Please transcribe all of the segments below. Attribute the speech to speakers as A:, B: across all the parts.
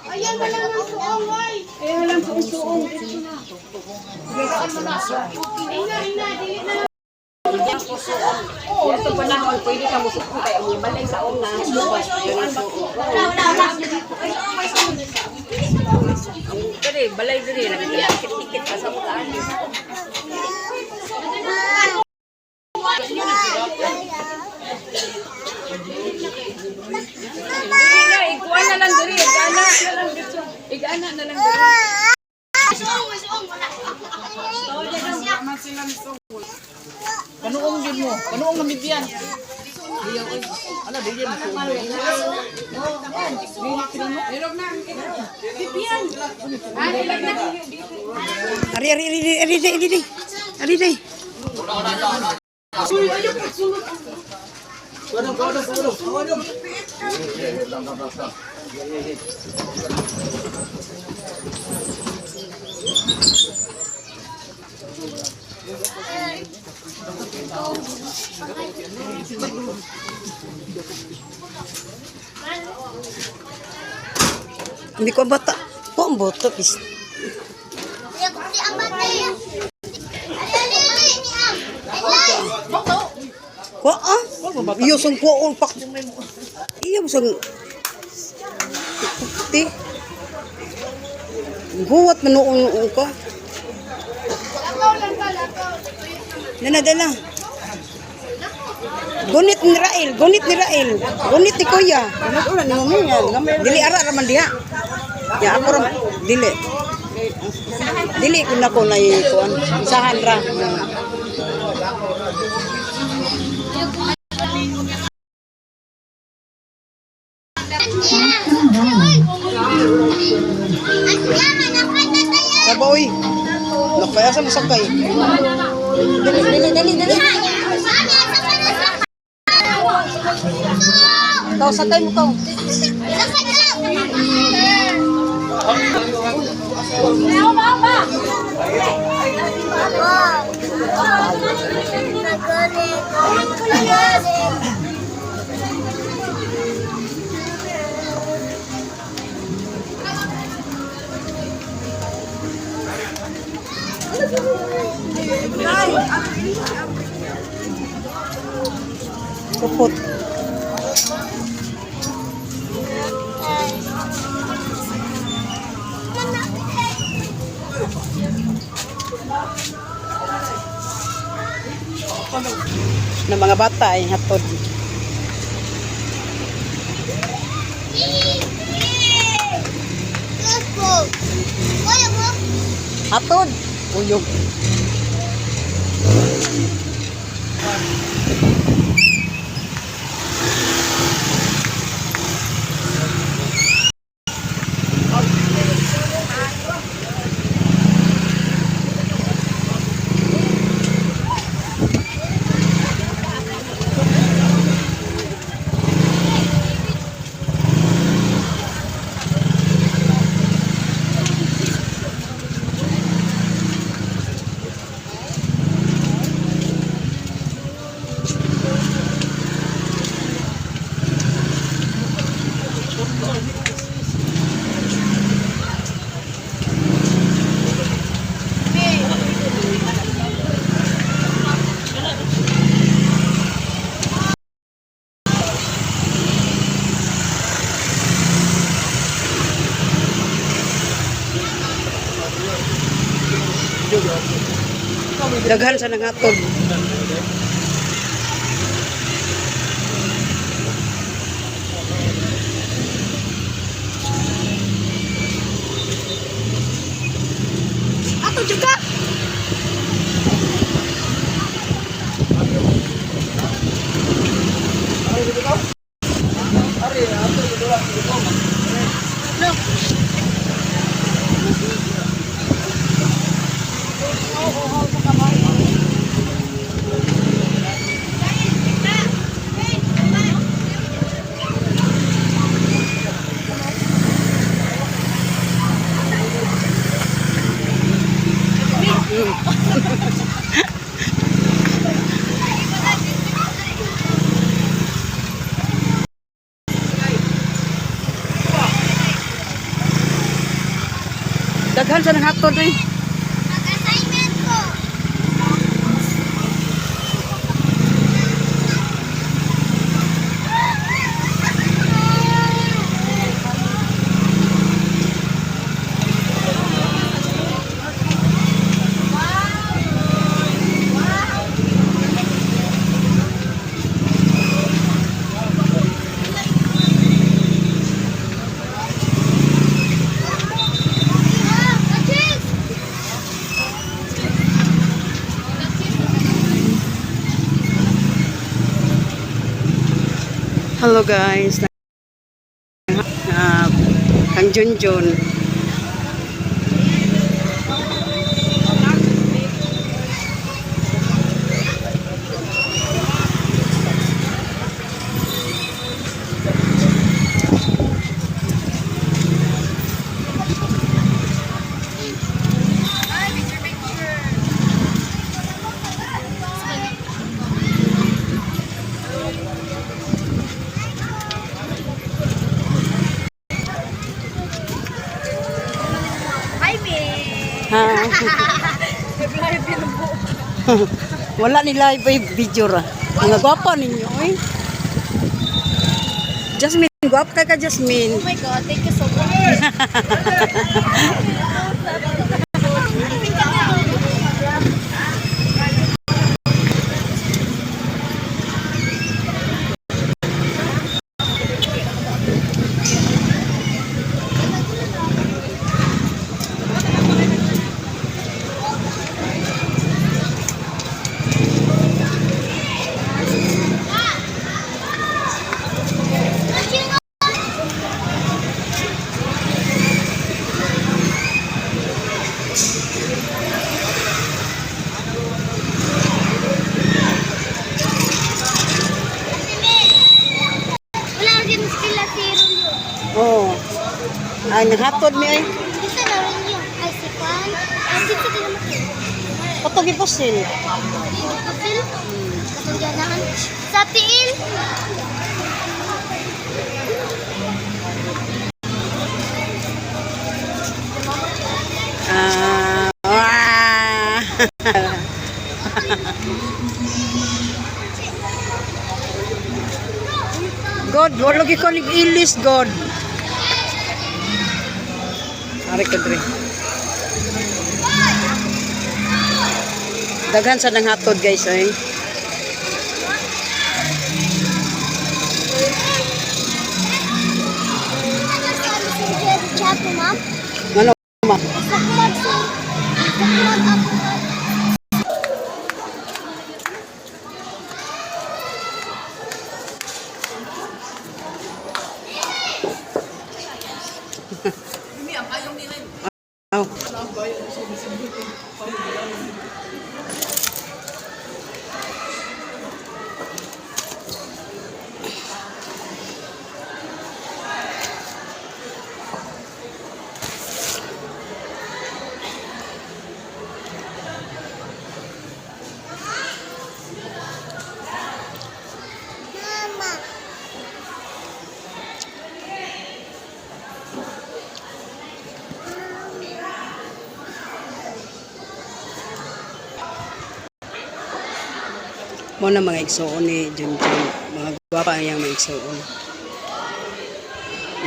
A: Ayan na lang ang suong, oy.
B: Ayan lang suong suong.
A: Ina, ina, dili na.
B: Ito panahon, pwede ka musuko kay ang balay sa una.
A: Wala, wala, wala.
B: Dere, balay dere, nagtikit-tikit ka sa mga ani. Dili na, ikuan na lang dere, igana na lang dito. Igana na lang dere.
A: Suong, suong, wala.
C: Kanuong din mo. Kanuong nga midyan. Ano, di mo suong.
D: Ari, ari, ari, ari, ari, ari, ari, ari, ari. Hindi ko ang bata. Ko ang bata, bis.
A: Kuya, kuti ang bata. Ali, ali, ali. Ali.
D: Ko ah. Iyo sang ko pak. Iyo sang Ti. Guwat man noon ko.
A: Lakaw lang ba, lakaw.
D: Dala, dala. Gunit ni Rael, gunit ni Rael. Gunit ni Kuya. Dili ara ra man diha. Ya ako ra dili. Dili kun ako nay kuan. Isahan ra. Saboy. Nakaya sa masakay. Dili, dili, dili, dili. Tao sakay mo tao. Kupot. Na mga bata ay hatod. Hatod. Uyog. Daghan sa nangatod.
A: Ato juga.
D: Daghan sa nanghatod eh.
A: Mag-assignment ko. Achis!
D: Hello guys. Kang Junjun.
A: Hi, me.
D: Ha? Wala ni live ay video ra. Mga gwapa ninyo eh. Jasmine, gwapa ka ka Jasmine.
A: Oh my God, thank you so much. Wala rin sila si Rolyo.
D: Oh. Ay nanghatod mi ay.
A: Dito na rin yun. Ay, si Juan. Ay, dito din naman.
D: Patog iposil.
A: Pusil. Katungganahan. Sa tiil.
D: Ah. Wah. God, wala gyud ko nig ilis God. Ari ko dre. Daghan sa nanghatod guys ay.
A: Chat mo, ma'am.
D: Ano ma?
A: Sa kumag sa kumag ako.
D: Aw.
A: Mama.
D: Mo na mga igsuon ni Junjun. Mga gwapa ang mga igsuon.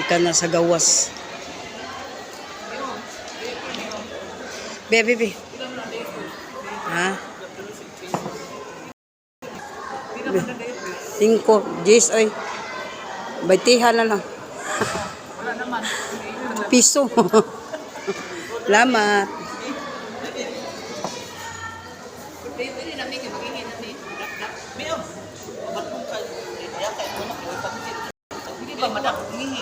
D: Ikan na sa gawas. Be, be, be. Ha? Be. Cinco. Diyes, ay. Baitihan na lang. Piso. Salamat.
C: Hindi ba madak ngihi?